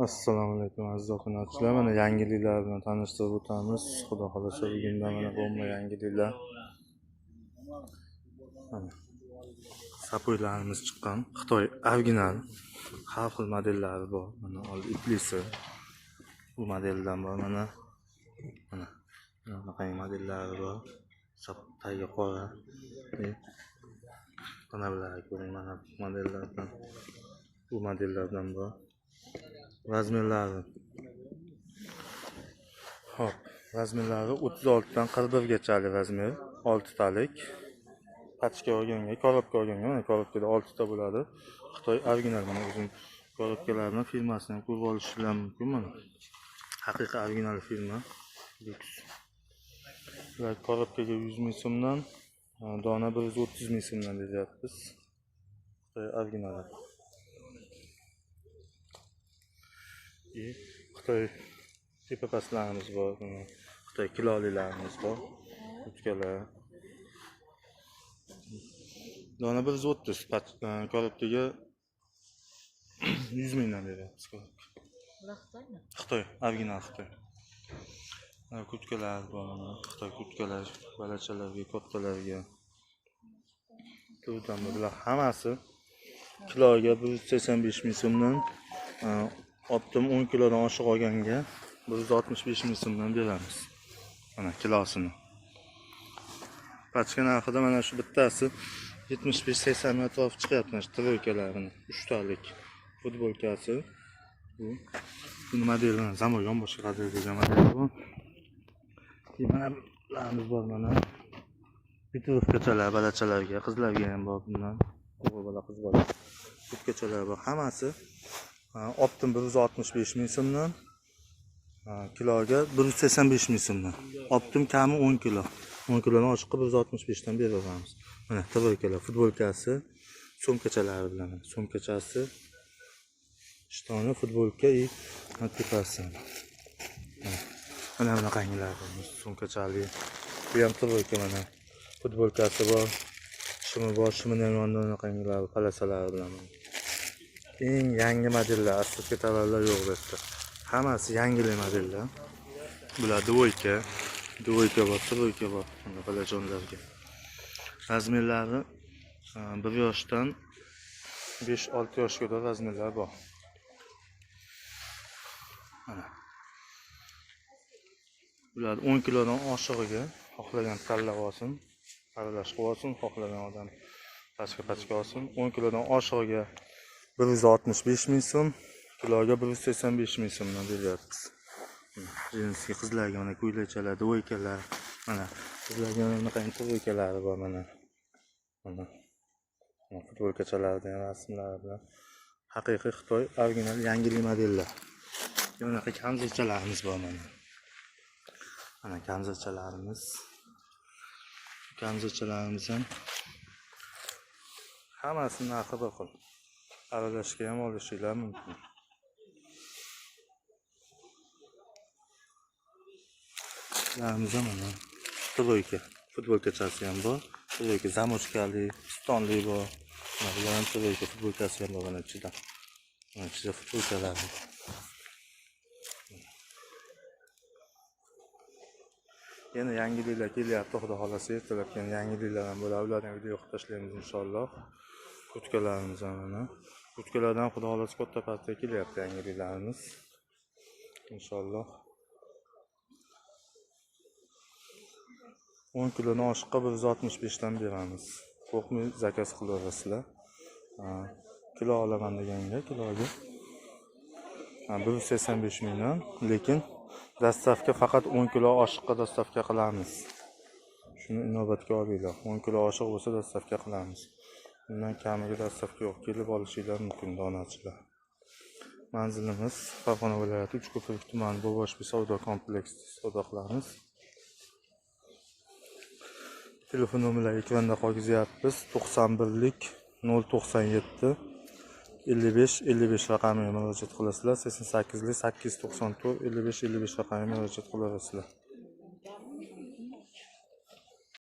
Assalomu alaykum aziz obunachilar. Mana yangiliklar bilan tanishtirib o'tamiz. Xudo xolasa bugundan mana bomba yangiliklar. Mana sapoylarimiz chiqqan. Xitoy original har xil modellari bor. Mana iplisi bu modeldan bor mana. Mana bunaqangi modellari bor. Sap tagi qora. Mana bularni ko'ring, mana modellardan. Bu modellardan bor. Razmerlari. Xo'p, razmerlari 36 dan 41 gachalik razmer, 6 talik. Pachka olganga, korobka olganga, mana korobkada 6 ta bo'ladi. Xitoy original, mana o'zim korobkalarini firmasini ham ko'rib olishingiz mumkin mana. Haqiqiy original firma Lux. Bular korobkaga 100 ming so'mdan, dona 130 ming so'mdan beryapmiz. Xitoy originali. Xitoy tepapaslarimiz bor, Xitoy kilolilarimiz bor. Utkalar. Dona 130, korobkaga 100 mingdan beryapmiz korobka. Bular Xitoymi? Xitoy, original Xitoy. Kurtkalar bor, Xitoy kurtkalar, balachalarga, kattalarga. Turdan bular hammasi kiloga 185 ming so'mdan, optim 10 kilodan oshiq olganga 165 ming so'mdan beramiz. Mana kilosini. Pachka narxida mana shu bittasi 75-80 ming atrofi chiqyapti, mana shu troykalarini, 3 talik futbolkasi. Bu buni modeli zamon yonboshga qadr degan model bu. Keyin mana bularimiz bor mana. Bitrovkachalar, balachalarga, qizlarga ham bor bundan. O'g'il bola, qiz bola. Kurtkachalar bor. Hammasi optim 165 ming so'mdan, kiloga 185 ming so'mdan. Optim kami 10 kilo. 10 kilodan oshiqqa 165 dan beraveramiz. Mana troykalar, futbolkasi, sumkachalari bilan, sumkachasi, ishtoni, futbolka и tepasi. Mana bunaqangilar bor, sumkachali. Bu ham troyka mana. Futbolkasi bor, shimi bor, shimini ham yonida bunaqangilar, palasalari bilan. Eng yangi modellar, asl tovarlar yo'q bu yerda. Hammasi yangilik modellar. Bular dvoyka, dvoyka bor, troyka bor, mana balajonlarga. Razmerlari 1 yoshdan 5-6 yoshga razmerlar bor. Mana. Bular 10 kilodan oshig'iga xohlagan tanlab olsin, aralash qilib olsin, xohlagan odam pachka-pachka olsin. 10 kilodan oshig'iga 165 ming so'm, kiloga 185 ming so'mdan beryapmiz. Jinsi qizlarga mana ko'ylakchalar, dvoykalar, mana qizlarga mana bunaqa troykalari bor mana. Mana futbolkachalarida ham rasmlari bilan. Haqiqiy Xitoy original yangilik modellar. Bunaqa kamzilchalarimiz bor mana. Mana kamzilchalarimiz. Kamzilchalarimiz ham hammasi narxi bir xil. Aralashga ham olishinglar mumkin. Bularimiz ham mana troyka, futbolkachasi ham bor. Troyka zamochkali, pistonli bor. Mana bular ham troyka futbolkasi ham bor mana ichida. Mana ichida futbolkalar bor. Yana yangiliklar kelyapti, xudo xolasa ertalab yana yangiliklar ham bo'ladi. Ularni video qilib tashlaymiz inshaalloh. Kurtkalarimiz ham mana. Kurtkalardan xudo xolasa katta partiya kelyapti yangiliklarimiz. Inshaalloh. 10 kilodan oshiqqa 165 dan beramiz. Qo'rqmay zakaz qilaverasizlar. Kilo olaman deganga kiloga 185 mingdan, lekin dastavka faqat 10 kilo oshiqqa dastavka qilamiz. Shuni inobatga olinglar. 10 kilo oshiq bo'lsa dastavka qilamiz. Bundan kamiga dastavka yo'q. Kelib olishinglar mumkin donachilar. Manzilimiz Farg'ona viloyati Uchko'prik tumani Boboshbi savdo kompleksida savdo qilamiz. Telefon nomerlari ekranda qoldiryapmiz. 91 097 55 55 raqamiga murojaat qilasizlar. 88 894 55 55 raqamiga murojaat qilasizlar.